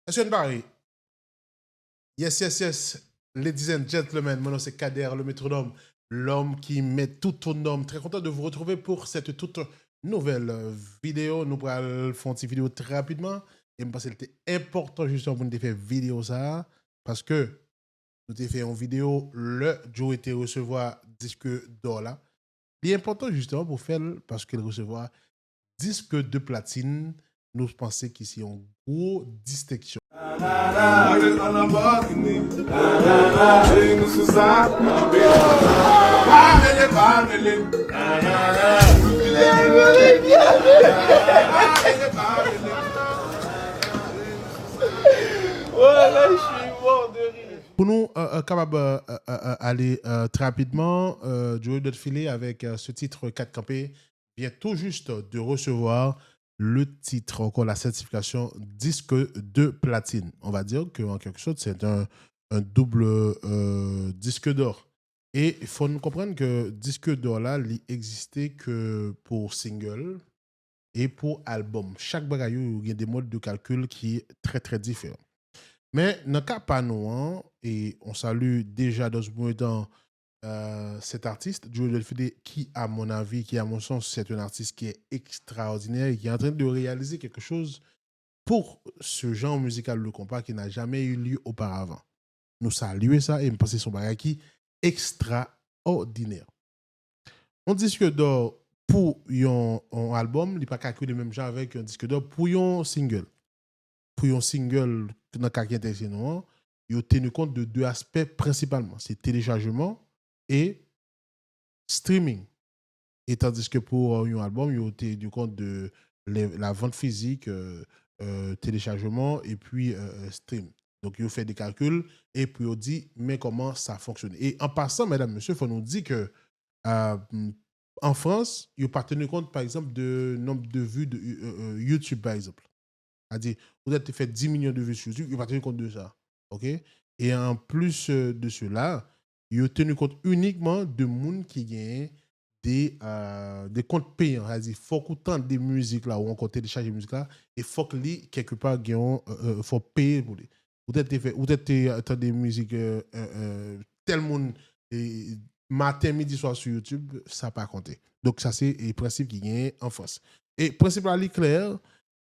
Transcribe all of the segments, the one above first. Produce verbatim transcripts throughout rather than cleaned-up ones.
Èske n pare? Yes, yes, yes. Ladies and gentlemen, mon nom c'est Kader, le métronome, l'homme qui met tout au norme. Très content de vous retrouver pour cette toute nouvelle euh, vidéo. Nou pral fè yon ti videyo trè rapidman. E m panse l te enpòtan jisman pou n te fè videyo sa a. Paske nou te fè yon videyo lè Joe te resevwa disk dò la. Li enpòtan jisman pou fè l paske l resevwa disk de platin, nou panse ki se yon gwo distenksyon. Pou nou euh, euh, kapab euh, euh, euh, ale euh, trè rapidman, euh, Joe Dot File avec euh, ce titre quatre kanpe vient tout juste de recevoir le titre, encore la certification disque de platine. On va dire que en quelque sorte, c'est un, un double euh, disque d'or. E fò nou konprann ke disk dò la, li egziste ke pou single e pou albòm. Chak bagay yo, yo gen de mòd de kalkil ki trè, trè diferan. Men nan ka pa nou an, e on salue déjà dans un premier temps euh, cet artiste, Joe Delfide, qui, à mon avis, qui, à mon sens, c'est un artiste qui est extraordinaire et qui est en train de réaliser quelque chose pour ce genre musical, le compas, qui n'a jamais eu lieu auparavant. Nou salye sa e m panse se yon bagay ki ekstraòdinè. Yon disk dò pou yon, yon albòm, li pa kalkile menm jan avèk yon disk dò pou yon single. Pou yon single, nan ka ki enterese nou an, yo teni kont de de aspè prensipalman. Se telechajeman e streaming. E tandiske pou euh, yon albòm, yo teni kont de le- la vente physique, euh, euh, téléchargement et puis euh, euh, stream. Donk, yo fè de kalkil e pou yo di, men kòman sa fonksyone. E an pasan, medam, mesye, fò nou di ke euh, an Frans, yo pa teni kont, pa egzanp, de nonb de vi de euh, euh, YouTube, pa egzanp. Sa di, ou te fè dis milyon de vi sou YouTube, yo pa teni kont de sa. Ok? E an plis euh, de sela, yo teni kont inikman de moun ki genyen de, euh, de kont peyan. Sa di, fòk ou tande mizik la ou ankò telechaje mizik la, e fòk li, kèlkepa, gen yon, euh, euh, fò peye pou li. Ou te te fè, ou te te tande mizik euh, euh, euh, tèl moun e, maten, midi, swa sou YouTube, sa pa konte. Donk, sa se e, prensip ki genyen an Frans. E prensip la, li klè,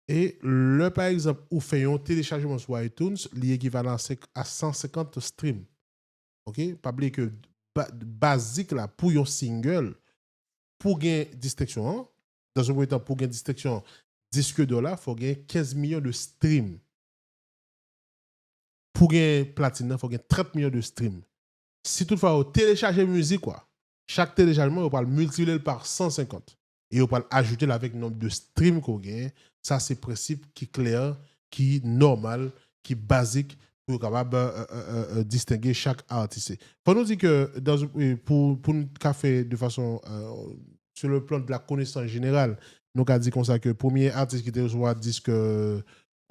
e lè, pa egzanp, ou fè yon telechajman sou iTunes, li ekivalan a senk- a san senkant stream. Ok? Pa bliye ke ba- bazik la pou yon single, pou gen distenksyon an, dans un premier temps, pou gen distenksyon disk dò la, fò gen kenz milyon de stream. Pou gen platin nan, fò gen trant milyon de stream. Si toutfwa yo telechaje mizik ou a, chak telechajman, yo pral miltipliye l pa san senkant. E yo pral ajoute l avèk nonb de stream ke w genyen. Sa se prensip ki klè, ki nòmal, ki bazik pou yo kapab euh, euh, euh, euh, distenge chak atis. Fò nou di ke dans, euh, pou, pou n ka fè de fason euh, sur le plan de la connaissance générale, nou ka di konsa ke premye atis ki te resevwa disk euh,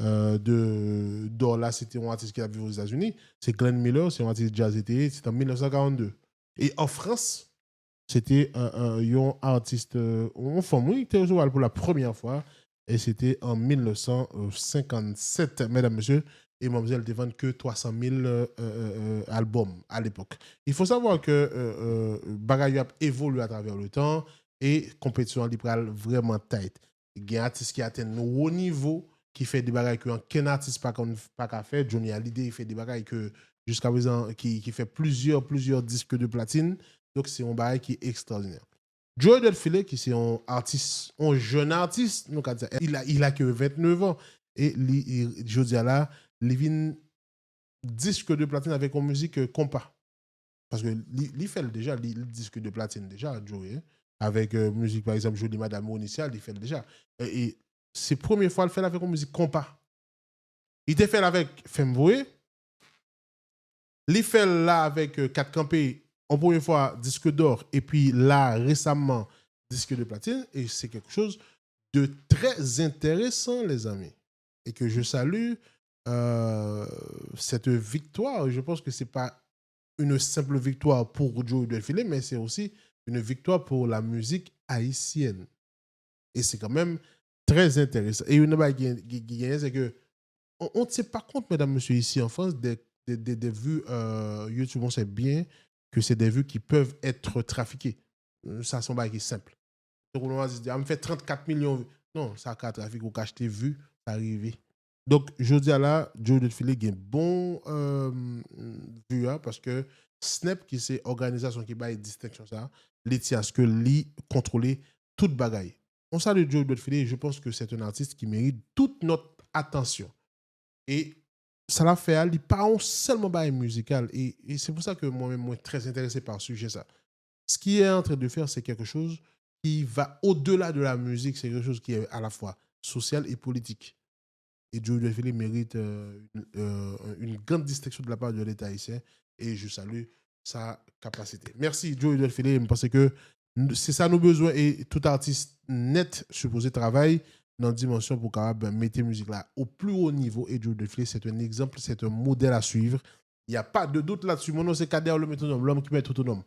euh, de dò la, se te yon atis ki t ap viv Ozetazini. Se Glenn Miller, se yon atis djaz li te ye, se te an mil nèf san karannde. E an Frans, se te euh, euh, yon atis, euh, yon fanm, wi, ki te resevwa l pou la premyè fwa. E se te an mil nèf san senkannsèt, medam, mesye. E manmzèl te vann ke twa san mil euh, euh, euh, albòm a lepòk. Il faut savoir ke euh, euh, bagay yo ap evolye atravè le tan e konpetisyon an li pral vrèman tight. Gen atis ki atenn wo nivo, ki fè de bagay ke ankenn atis pa konn pa ka fè. Johnny Hallyday fè de bagay ke jiska prezan ki, ki fè plizyè, plizyè disk de platin. Donk se yon bagay ki ekstraòdinè. Joe Dirt Philly, ki se yon atis, yon jèn atis, nou ka di sa, il a, il a que vennèf an, e li, li jodi a la, li vin disk de platin avèk yon mizik euh, konpa. Paske li, li fè l deja, li, li disk de platin deja, Joe, hein. Avèk euh, mizik, pa egzanp, Jolie Madame Onicia, li fè l deja. E, e se premye fwa l fè l avèk yon mizik konpa. Li te fè l avèk Fè m voye. Li fè l la avèk euh, Kat Kanpe, an premye fwa, disk dò, epi la, resaman, disk de platin. E se quelque chose de très intéressant, les amis. Et que je salue euh, cette victoire. Je pense que c'est pas une simple victoire pour Joe Dirt Philly, mais c'est aussi une victoire pour la musique haïtienne. Et c'est quand même très intéressant. Et une bagay qui, qui, qui, c'est que on, on ne tient pas compte, mesdames, messieurs, ici en France, des, des, des, des vues euh, YouTube, on sait bien que c'est des vues qui peuvent être trafiquées. Euh, Ça, c'est un bail qui est simple. Donc, on va se dire, ah, me fait trente-quatre millions. Non, ça, quand trafic, ou acheté vues, ça arrive. Donk, jodi a la, Joe Dot Philly gen bon euh, view a, paske Snap, ki se òganizasyon ki bay distenksyon sa, li di aske li kontwole tout bagay. On salue Joe Dot Philly, je pense que c'est un artiste qui mérite toute notre attention. E sa l ap fè a, li pa yon sèlman bagay mizikal. E, e se pou sa ke mwen menm, mwen trè enterese pa sijè sa. Ce qu'il est en train de faire, c'est quelque chose qui va au-delà de la musique, c'est quelque chose qui est à la fois social et politique. Et Joe Dot Philly mérite euh, une, euh, une grande distinction de la part de l'État haïtien et je salue sa kapasite. Mèsi Joe Dot Philly, mwen panse ke se sa nou bezwen e tout atis nèt sipoze travay nan dimansyon pou kapab mete mizik la o pli wo nivo e Joe Dot Philly c'est un exemple, c'est un modèle à suivre. Il n'y a pas de doute là-dessus. Mon nom c'est Kader le métronome, l'homme qui met tout au nom.